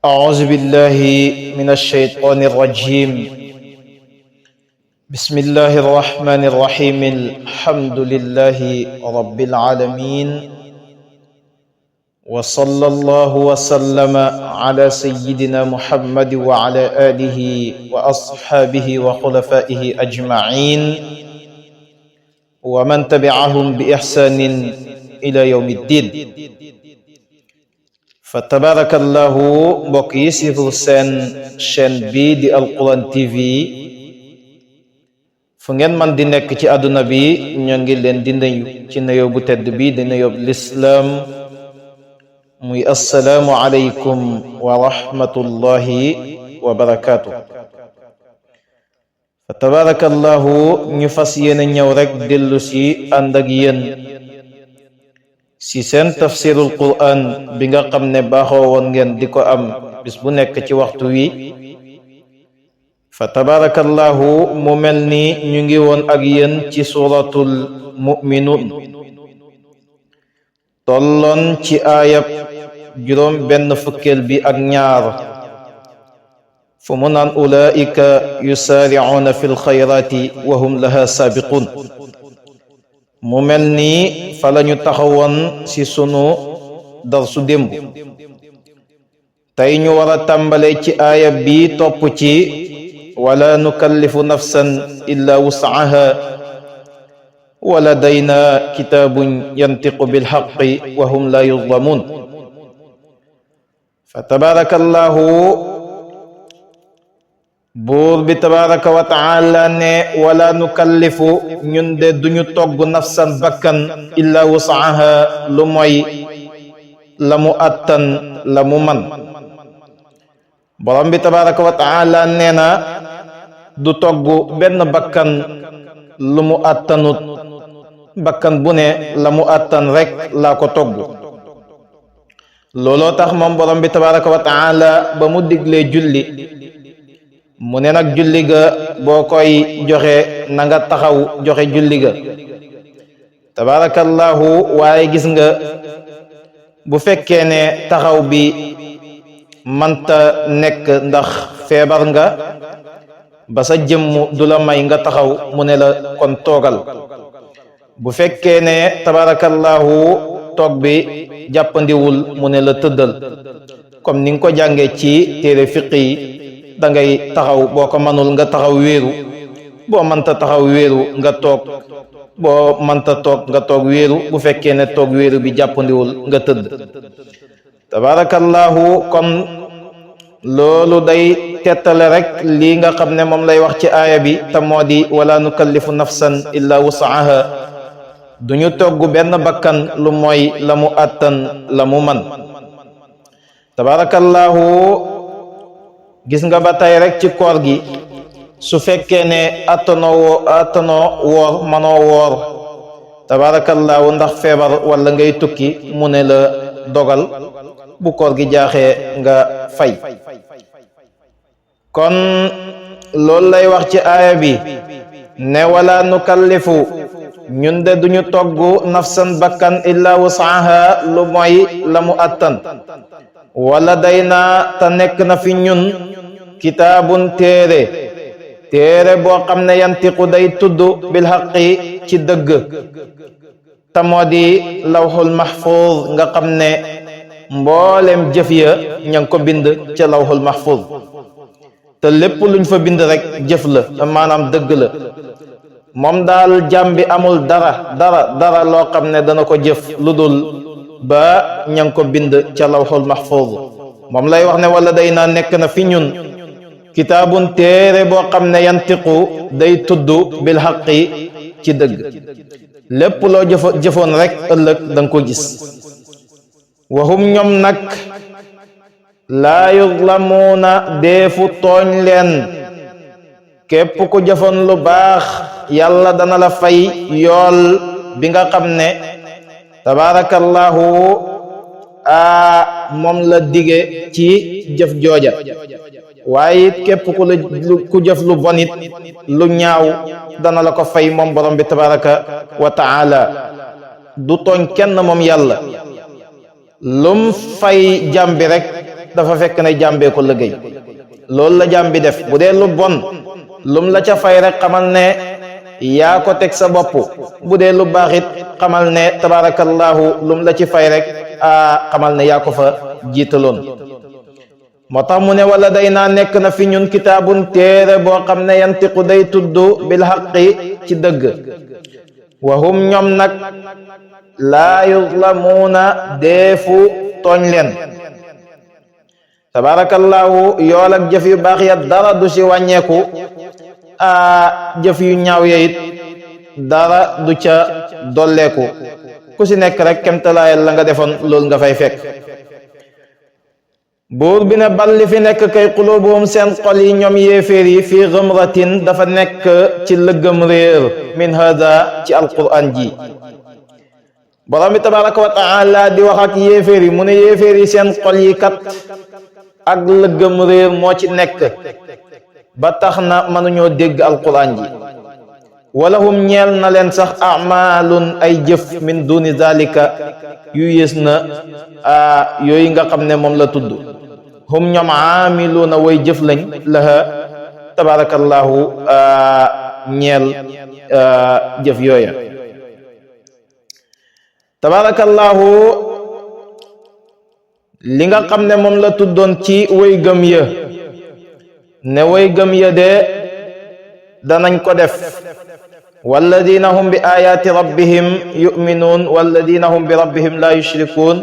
أعوذ بالله من الشيطان الرجيم. بسم الله الرحمن الرحيم. الحمد لله رب العالمين، وصلى الله وسلم على سيدنا محمد وعلى آله وأصحابه وخلفائه أجمعين ومن تبعهم بإحسان إلى يوم الدين. fa tabarakallahu mbokk yi sifur seen chaîne bii di Alquran TV fu ngeen man di nekk ci àdduna bi ñoo ngi leen di nuyu ci nuyoo bu tedd bi di nuyoo lislaam muy assalaamu aleykum wa rahmatullahi wa barakaatu. fa tabarakallahu ñu fas yéene ñëw rek dellu si ànd ak yéen si seen tafsirul quran bi nga xam ne baaxoo woon ngeen di ko am bis bu nekk ci waxtu wi. fa tabarakallahu mu mel ni ñu ngi woon ak yéen ci suratul mu'minun tolloon ci aayab juróom benn fukkeel bi ak ñaar fu mu naan ulaika yusaari'una fil xayraati wa hum laha saabiqun. mu mel ni fa lañu taxawoon ci sunu darsu démb. tey ñu war a tàmbale ci aaya bi topp ci wala nukallifu nafsan illa wus'aha wa ladayna kitaabun yantiqu bilhaqqi wa hum la yuzlamun. fa tabarakallahu buur bi tabaraka wa taala ne wala nukallifu ñun de duñu togg nafsan bakkan illa wus'aha lu mooy la mu attan la mu man. borom bi tabaraka wa taala nee na du togg benn bakkan lu mu attanut, bakkan bu ne la mu attan rek laa ko togg. looloo tax moom borom bi tabaraka wa taala ba mu diglee julli mu ne nag julli ga boo koy joxe na nga taxaw joxe julli ga. tabarakallahu waaye gis nga bu fekkee ne taxaw bi manta nekk ndax feebar nga ba sa jëmm du la may nga taxaw mu ne la kon toogal. bu fekkee ne tabarakallahu toog bi jàppandiwul mu ne la tëddal, comme ni nga ko jàngee ci téere fiq yi. da ngay taxaw boo ko manul nga taxaw wéeru, boo mënta taxaw wéeru nga toog, boo mënta toog nga toog wéeru. bu fekkee ne toog wéeru bi jàppandiwul nga tëdd. tabarakallahu kon loolu day tettale rek lii nga xam ne moom lay wax ci aaya bi te moo di wala nukallifu nafsan illa wus'aha. duñu togg benn bakkan lu mooy la mu àttan la mu man. tabarakallahu gis nga ba tey rek ci koor gi su fekkee ne attanoo woor manoo woor tabarakallahu ndax feebar wala ngay tukki mu ne la dogal, bu koor gi jaaxee nga fay. kon loolu lay wax ci aaya bi ne wala nukallifu ñun de duñu togg nafsan bakkan illa wus'aha lu mooy la mu attan. wala day naa te nekk na fi ñun kitaabun téere boo xam ne yantiqu day tudd bil haqqi ci dëgg te moo di lawhul mahfuz nga xam ne mboolem jëf ya ña ngi ko bind ca lawhul mahfuz. te lépp luñ fa bind rek jëf la, maanaam dëgg la. moom daal jàmm bi amul dara loo xam ne dana ko jëf lu dul ba ña ngi ko bind ca lawhul mahfuz. moom lay wax ne wala day naa nekk na fi ñun kitaabun téere boo xam ne yantiqu day tudd bil haqqi ci dëgg. lépp loo jëfoon rek ëllëg danga ko gis. wahum ñoom nag laa yuzlamuuna deefu tooñ leen. képp ku jëfoon lu baax yàlla dana la fay yool bi nga xam ne tabarakallahu moom la dige ci jëf jooja. waaye it képp ku jëf lu bon it lu ñaaw dana la ko fay moom borom bi tabaraka wa taala. du tooñ kenn moom yàlla. lum fay jàmm bi rek dafa fekk ne jàmbee ko liggéey loolu la jaam bi def bu dee lu bon lum la ca fay rek xamal ne yaa ko teg sa bopp bu dee lu baax it xamal ne tabarakallahu lum la ci fay rek xamal ne yaa ko fa jiitaloon moo tax mu ne wala day naa nekk na fi ñun kitaabun téere boo xam ne yantiqu day tudd bil haqqi ci dëgg wa hum ñoom nag laa yuzlamuuna deefu tooñ leen tabarakallahu yool ak jëf yu baax ya dara du ci wàññeeku jëf yu ñaaw ya it dara du ca dolleeku ku ci nekk rek kemtalaayal la nga defoon loolu nga fay fekk buur bi ne bal li fi nekk kay qulubuhum seen xol yi ñoom yéeféer yi fii ghamratin dafa nekk ci lëggëm réer min hada ci alquran ji borom bi tabaraka wa taala di wax ak yéeféer yi mu ne yéeféer yi seen xol yi kat ak lëggëm réer moo ci nekk ba tax na mënuñoo dégg alquran ji walahum ñeel na leen sax amalun ay jëf min duni zalika yu yées na yooyu nga xam ne moom la tudd hum ñoom aamiluuna way jëf lañ laha tabarakallahu ñeel jëf yooya tabarakallahu li nga xam ne moom la tuddoon ci way gëm ya ne way gëm ya de danañ ko def walladina hum bi ayati rabbihim yuminuun walladina hum bi rabbihim la yushrikuun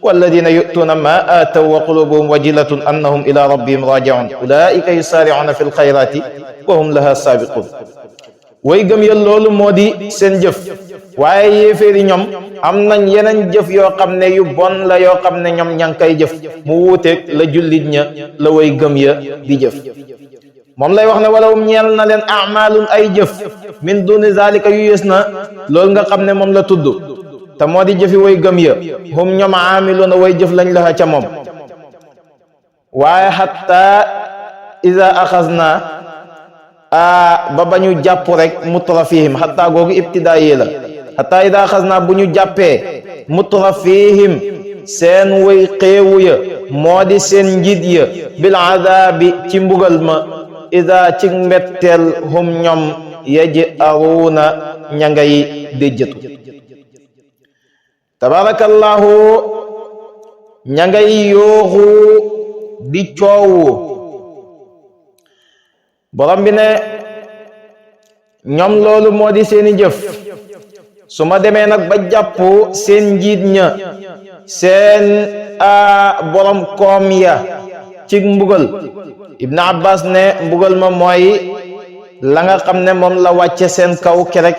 walladina yu'tuuna ma aataw wa qulubuhum wajilatun annahum ila rabbihim raji'un ulaika yusaari'una fi lxayrati wa hum laha saabiquun way gëm ya loolu moo di seen jëf waaye yéeféeri ñoom am nañ yeneen jëf yoo xam ne yu bon la yoo xam ne ñoom ña ngi koy jëf mu wuuteeg la jullit ña la way gëm ya di jëf moom lay wax ne walahum ñeel na leen amalun ay jëf min duni zalika yu yées na loolu nga xam ne moom la tudd te moo di jëfi way gëm ya hum ñoom aamiluuna way jëf lañ la ca moom waaye hatta iza axasna ba ba ñu jàpp rek mutrafihim hatta googu ibtidaay la hatta iza axasna bu ñu jàppee mutrafihim seen way xéewu ya moo di seen njiit ya bil adaabi ci mbugal ma ida ci mbetteel hum ñoom yaj'aruuna ña ngay déjjatu tabarakallahu ña ngay yooxu di coowu borom bi ne ñoom loolu moo di seeni jëf su ma demee nag ba jàpp seen njiit ña seen borom koom ya ci mbugal Ibn Abbas ne mbugal ma mooy la nga xam ne moom la wàcce seen kaw kerek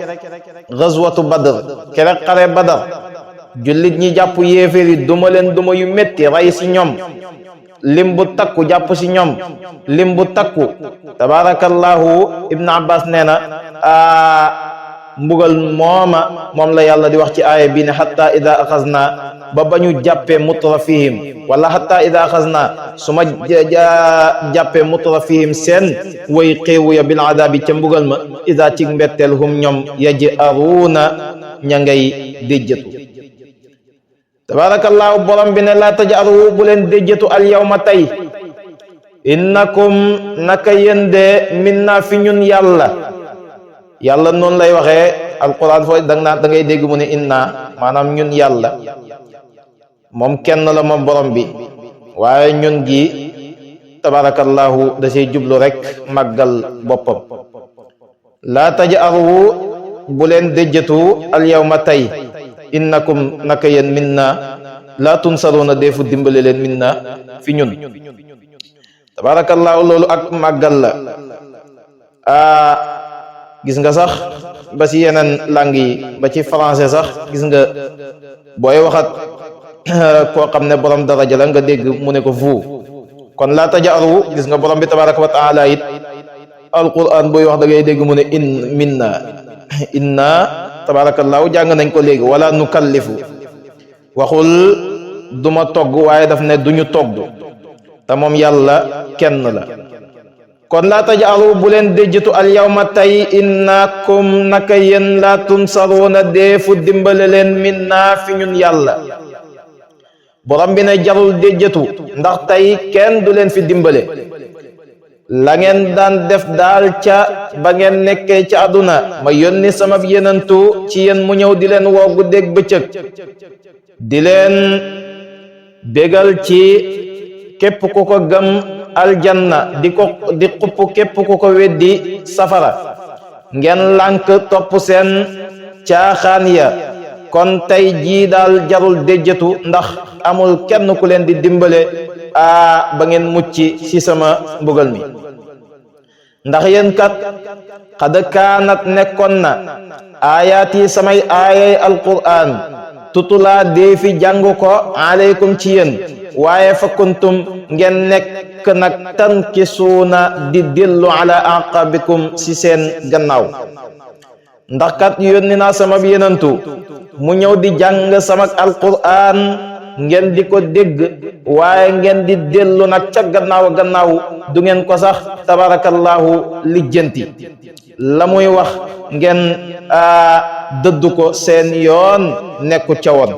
gazwatu Badr kerek xare Badar jullit ñi jàpp yéeféer yi duma leen duma yu métti rey si ñoom lim bu takku jàpp si ñoom lim bu takku tabarakallahu Ibn Abbas nee na mbugal mooma moom la yàlla di wax ci aaya bi ne hatta ida axasna ba ba ñu jàppee mutrafihim wala hatta ida axasna su ma jàppee mutrafihim seen way xéewu ya bil adaabi ca mbugal ma ida ci mbetteel hum ñoom yaj'aruuna ña ngay déjjatu tabarakallahu borom bi ne laa taj'aru bu leen déjjatu al yawma tey innakum naka yende minna fi ñun yàlla noonu lay waxee alquran fooy da ngay dégg mu ne inna maanaam ñun yàlla moom kenn la moom borom bi waaye ñun gi tabarakallahu da say jublu rek màggal boppam laa taj'aru bu leen déjjatu al yawma tey innakum naka yéen minna laa tunsaruuna deefu dimbale leen minna fi ñun tabarakallahu loolu ak màggal la gis nga sax ba ci yeneen langue yi ba ci français sax gis nga booy waxat koo xam ne borom daraja la nga dégg mu ne ko vous kon laa taj'aru gis nga borom bi tabaraka wa taala it alquran booy wax da ngay dégg mu ne inna tabarakallahu jàng nañ ko léegi wala nukallifu waxul duma togg waaye daf ne duñu togg te moom yàlla kenn la kon laa taj'alu bu leen déjjatu al yawma tey innakum naka yéen laa tunsaruuna deefu dimbale leen minna fi ñun yàlla borom bi ne jarul déjjatu ndax tey kenn du leen fi dimbale la ngeen daan def daal ca ba ngeen nekkee ci àdduna ma yónni sama yenantu ci yéen mu ñëw di leen woo guddeeg bëccëg di leen bégal ci képp ku ko gëm aljanna di xupp képp ku ko weddi safara ngeen lànk topp seen caaxaan ya kon tey jii daal jarul déjjatu ndax amul kenn ku leen di dimbale ba ngeen mucc ci sama mbugal mi ndax yéen kat xad kaanat nekkoon na aayaat yi samay aayay alqur'an tutulaa dee fi jàng ko aleykum ci yéen waaye fa kuntum ngeen nekk nag tankisuuna di dellu ala aqabikum ci seen gannaaw ndax kat yónni naa sama yenantu mu ñëw di jàng sama alqur'an ngeen di ko dégg waaye ngeen di dellu nag ca gannaaw du ngeen ko sax tabarakallahu lijjanti la muy wax ngeen dëddu ko seen yoon nekku ca woon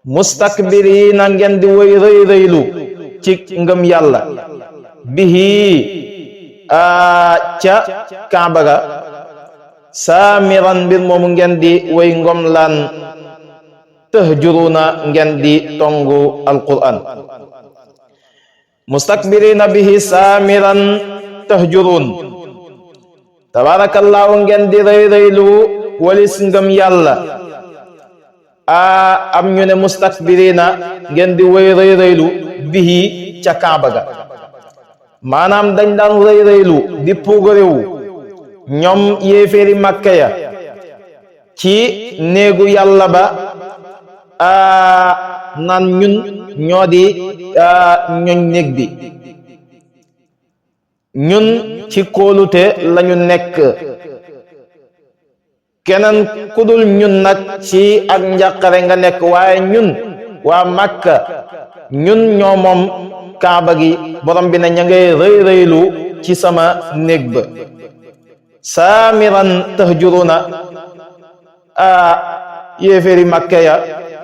mustakbiriina ngeen di woy rëylu ci ngëm yàlla bihi ca Kaaba ga saamiran mbir moomu ngeen di woy ngom laan tahjuruna ngeen di tongu alquran mustakbirina bihi saamiran tahjurun tabarakallahu ngeen di rëylu walis ngëm yàlla am ñu ne mustakbirina ngeen di woy rëylu bihi ca Kaaba ga maanaam dañ daan rëylu di puugarewu ñoom yéeféeri Makka ya ci néegu yàlla ba naan ñun ñoo di ñoñ néeg bi ñun ci kóolute lañu nekk keneen ku dul ñun nag ci ak njàqare nga nekk waaye ñun waa Makka ñun ñoo moom Kaaba gi borom bi ne ña ngay rëylu ci sama néeg ba saamiran tahjuruna yéeféeri Makka ya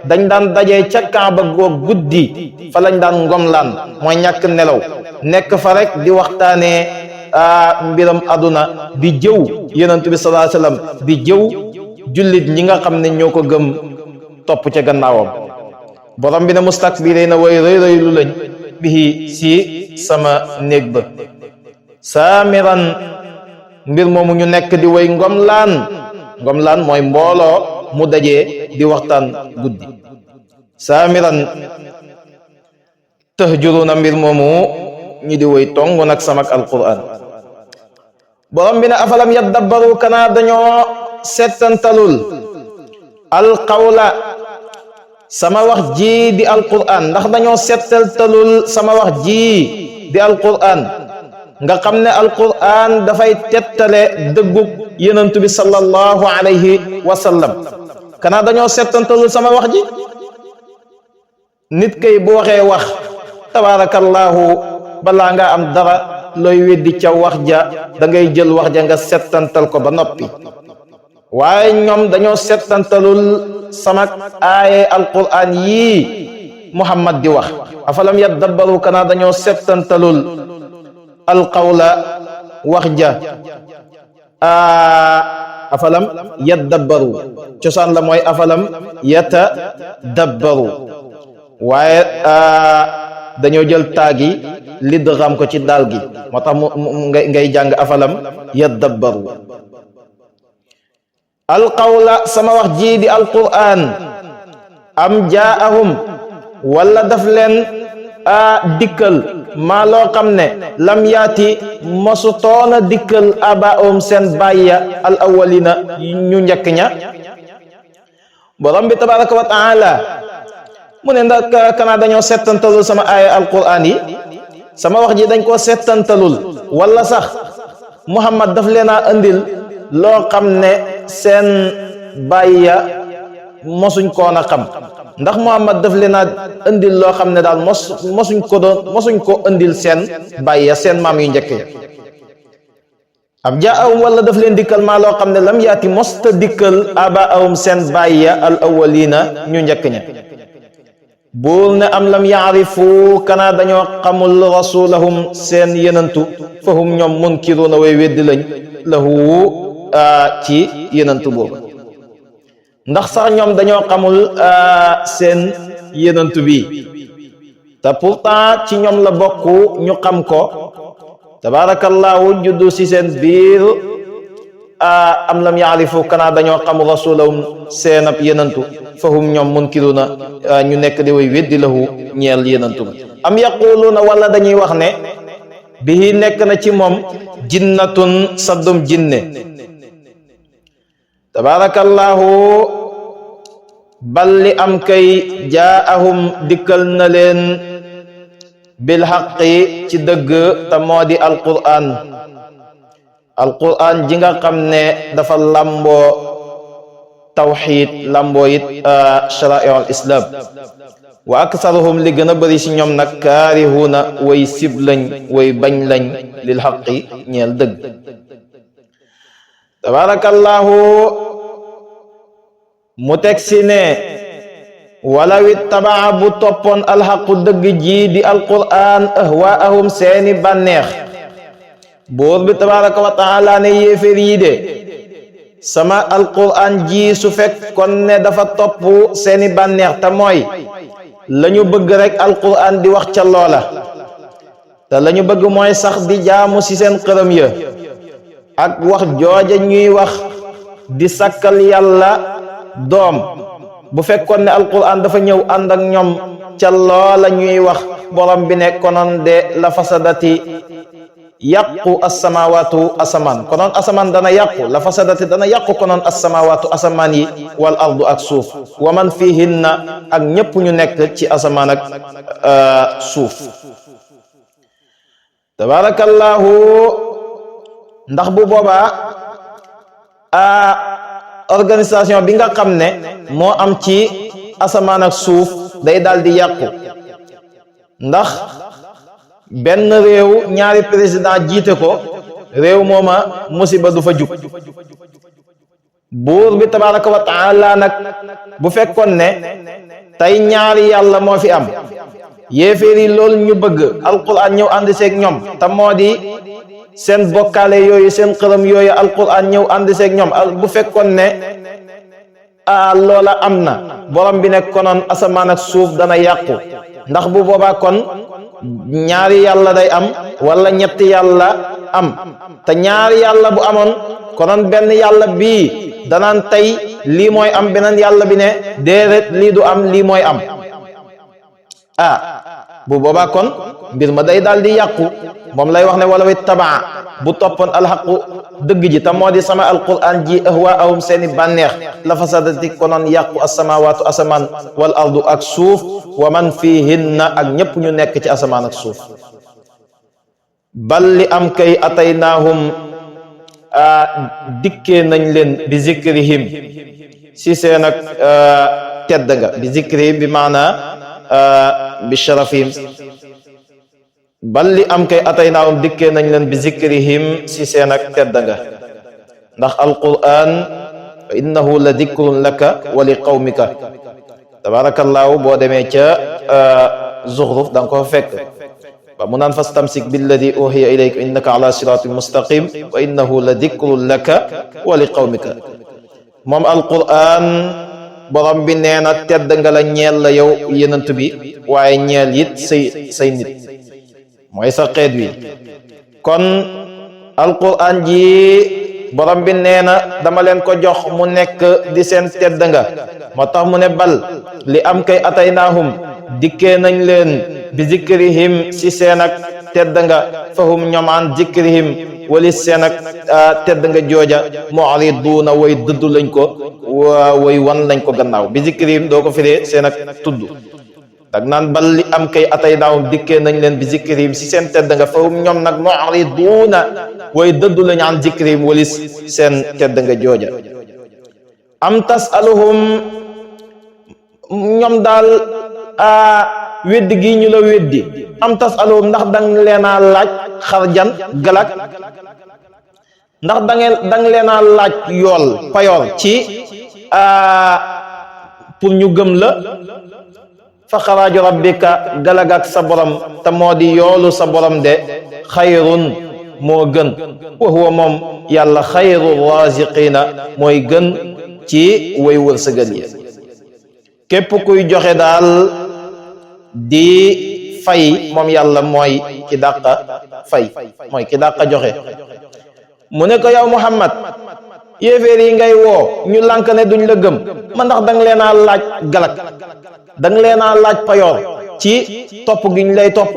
dañ daan dajee ca Kaaba goo guddi fa lañ daan ngomlaan mooy ñàkk nelaw nekk fa rek di waxtaanee mbiram aduna di jëw yonent bi sallallahu alayhi wasallam di jëw jullit ñi nga xam ne ñoo ko gëm topp ca gannaawam borom bi ne mustakbirina way rëylu lañ bihi si sama néeg ba saamiran mbir moomu ñu nekk di way ngomlaan mooy mbooloo mu dajee di waxtaan guddi saamiran tahjuruna mbir moomu ñi di way tong nag samak alquran borom bi ne afalam yaddabbaru kana dañoo settantalul alqawla sama wax ji di alquran ndax dañoo settantalul sama wax ji di alquran nga xam ne alquran dafay tettale dëggug yonent bi sallallahu alayhi wa sallam kana dañoo settantalul sama wax ji nit kay bu waxee wax tabarakallahu balaa nga am dara looy weddi ca wax ja da ngay jël wax ja nga settantal ko ba noppi waaye ñoom dañoo settantalul sama aaye alquran yii Muhammad di wax afalam yaddabbaru kana dañoo settantalul alqawla wax ja afalam yaddabbaru cosaan la mooy afalam yatadabbaru waaye dañoo jël taagi lidgham ko ci daal gi moo tax ngay jàng afalam yaddabbaru alqawla sama wax ji di alquran am jaahum wala daf leen dikkal maa loo xam ne lam yaati mosu toona dikkal abaahum seen bàyya al awwalina ñu njëkk ña borom bi tabaraka wa taala mu ne ndax kana dañoo settantalul sama aaya alquran yi sama wax ji dañ koo settantalul wala sax Muhammad daf leen a andil loo xam ne seen bàyya mosuñ koon a xam ndax Muhammad daf leen a andil loo xam ne daal mosuñ ko andil seen bàyya seen maam yu njëkk ya am jaahum wala daf leen dikkal maa loo xam ne lam yaati mosta dikkal abaahum seen bàyya al awwalina ñu njëkk ña buur ne am lam yaarifu kanaa dañoo xamul rasulahum seen yenantu fahum ñoom munkiruuna way weddi lañ lahu ci yenantu boobu ndax sax ñoom dañoo xamul seen yenantu bi te pourtant ci ñoom la bokk ñu xam ko tabarakallahu juddu ci seen biir am lam yaarifu kanaa dañoo xamul rasulahum seen ab yenantu fahum ñoom munkiruna ñu nekk di way weddi lahu ñeel yenantu ba am yaquluuna wala dañuy wax ne bihi nekk na ci moom jinnatun saddum jinne tabarakallahu bal li am kay jaahum dikkal na leen bil haqqi ci dëgg te moo di alquran ji nga xam ne dafa lamboo tawxid lamboo it sharaa'il islam wa aksaruhum li gën a bëri si ñoom nag kaarihuuna way sib lañ way bañ lañ lil xaqi ñeel dëgg tabarakallahu mu teg si ne walaw ittabaa bu toppoon alxaqu dëgg ji di alquran ahwaahum seeni bànneex buur bi tabaraka wa taala ne yéeféer yi de sama alquran ji su fekkoon ne dafa topp seeni bànneex te mooy lañu bëgg rek alquran di wax ca loola te lañu bëgg mooy sax di jaamu ci seen xërëm ya ak wax jooja ñuy wax di sakkal yàlla doom bu fekkoon ne alquran dafa ñëw ànd ak ñoom ca loola ñuy wax borom bi ne konoon de la fasadati yàqu asamawaatu asamaan konoon asamaan dana yàqu la fasadati dana yàqu konoon asamawaatu asamaan yi wal ardu ak suuf wa man fihinna ak ñépp ñu nekk ci asamaan ak suuf tabarakallahu ndax bu boobaa organisation bi nga xam ne moo am ci asamaan ak suuf day daal di yàqu ndax benn réew ñaari président jiite ko réew mooma musiba du fa jug buur bi tabaraka wa taala nag bu fekkoon ne tey ñaari yàlla moo fi am yéeféer yi loolu ñu bëgg alquran ñëw ànd seeg ñoom te moo di seen bokkaale yooyu seen xërëm yooyu alquran ñëw ànd seeg ñoom bu fekkoon ne loola am na borom bi ne konoon asamaan ak suuf dana yàqu ndax bu boobaa kon ñaari yàlla day am wala ñetti yàlla am te ñaari yàlla bu amoon konoon benn yàlla bii danaan tey lii mooy am beneen yàlla bi ne déedéet lii du am lii mooy am bu boobaa kon mbir ma day daal di yàqu moom lay wax ne wala wi tabaa bu toppoon alxaqu dëgg ji te moo di sama alquran ji ahwaahum seeni bànneex la fasadati konoon yàqu asamawaatu asamaan wal ardu ak suuf wa man fihinna ak ñépp ñu nekk ci asamaan ak suuf bal li am kay ataynaahum dikkee nañ leen bi zikrihim si seen ak tedd nga bi zikrihim bi maana bi sharafihim bal li am kay ataynaahum dikkee nañ leen bi zikrihim si seen ak tedd nga ndax alquran innahu la dikrun laka wa li qawmika tabarakallahu boo demee ca zuxruf da nga ko fekk ba mu naan fastamsik billadi uhiya ilayka innaka ala siratin mustaqim wa innahu la dikrun laka wa li qawmika moom alquran borom bi nee na tedd nga la ñeel la yow yenant bi waaye ñeel it say nit mooy sa xeet wi kon alquran ji borom bi nee na dama leen ko jox mu nekk di seen tedd nga moo tax mu ne bal li am kay ataynaahum dikkee nañ leen bi zikrihim si seen ak tedd nga fahum ñoom an zikrihim wali seen ak tedd nga jooja mu'riduuna way dëddu lañ ko way wan lañ ko gannaaw bi zikrihim doo ko firee seen ak tudd dag naan bal li am kay ataynaahum dikkee nañ leen bi zikrihim si seen tedd nga fahum ñoom nag mu'riduuna way dëddu lañ an zikrihim wali seen tedd nga jooja am tasaluhum ñoom daal weddi gi ñu la weddi am tasaluhum ndax dang leena laaj xarjan galak ndax dang leena laaj yool payoor ci pour ñu gëm la fa xaraaju rabbika galagak sa borom te moo di yoolu sa borom de xayrun moo gën wa huwa moom yàlla xayru raziqina mooy gën ci way wërsëgal yi képp kuy joxe daal di fay moom yàlla mooy ki dàqa fay mooy ki dàqa joxe mu ne ko yow Muhammad yéeféer yi ngay woo ñu lànk ne duñ la gëm ma ndax danga leen a laaj galak danga leen a laaj payoor ci topp gi ñu lay topp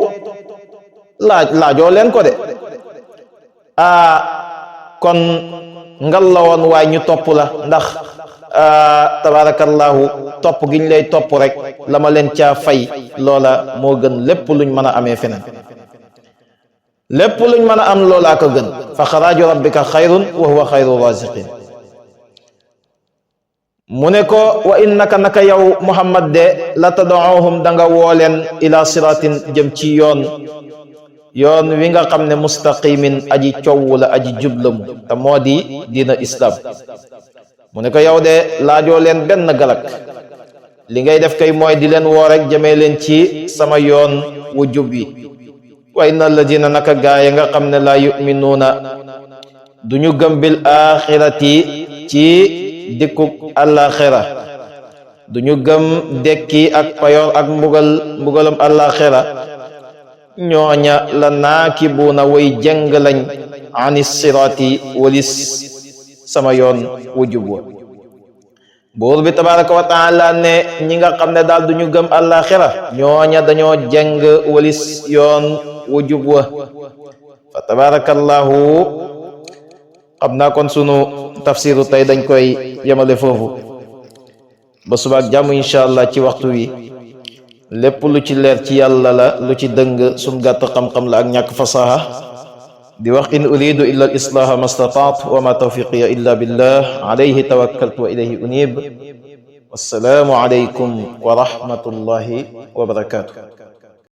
laajoo leen ko de kon ngal la woon waaye ñu topp la ndax tabarakallahu topp gi ñu lay topp rek la ma leen caa fay loola moo gën lépp luñ mën a amee feneen lépp luñ mën a am loolaa ko gën fa xaraaju rabbika xayrun wa huwa xayru raziqin mu ne ko wa innaka naka yow Muhammad de la tad'uhum da nga woo leen ila siratin jëm ci yoon wi nga xam ne mustaqimin aji coow la aji jublamu te moo di diina islam mu ne ko yow de laajoo leen benn galak li ngay def kay mooy di leen woo rek jëmee leen ci sama yoon wu jub yi wa inna alladina naka gaaya nga xam ne laa yuminuuna duñu gëm bil axirati ci dikkuk àllaaxira duñu gëm dekki ak payoor ak mbugalam àllaaxira ñooña la naakibuuna way jëng lañ ani siraati walis sama yoon wu jub wa buur bi tabaraka wa taala ne ñi nga xam ne daal duñu gëm àllaaxira ñooña dañoo jëng walis yoon wu jub wa fa tabarakallahu xam naa kon sunu tafsiru tey dañ koy yemale foofu ba subaak jàmm insha allah ci waxtu wi lépp lu ci leer ci yàlla la lu ci dëng sum gàtt xam-xam la ak ñàkk fasaha di wax in uridu illa al islaha ma stataat wa ma tawfiqiya illa billah alayhi tawakkaltu wa ilayhi unib wassalaamu alaykum wa rahmatullahi wa barakatuh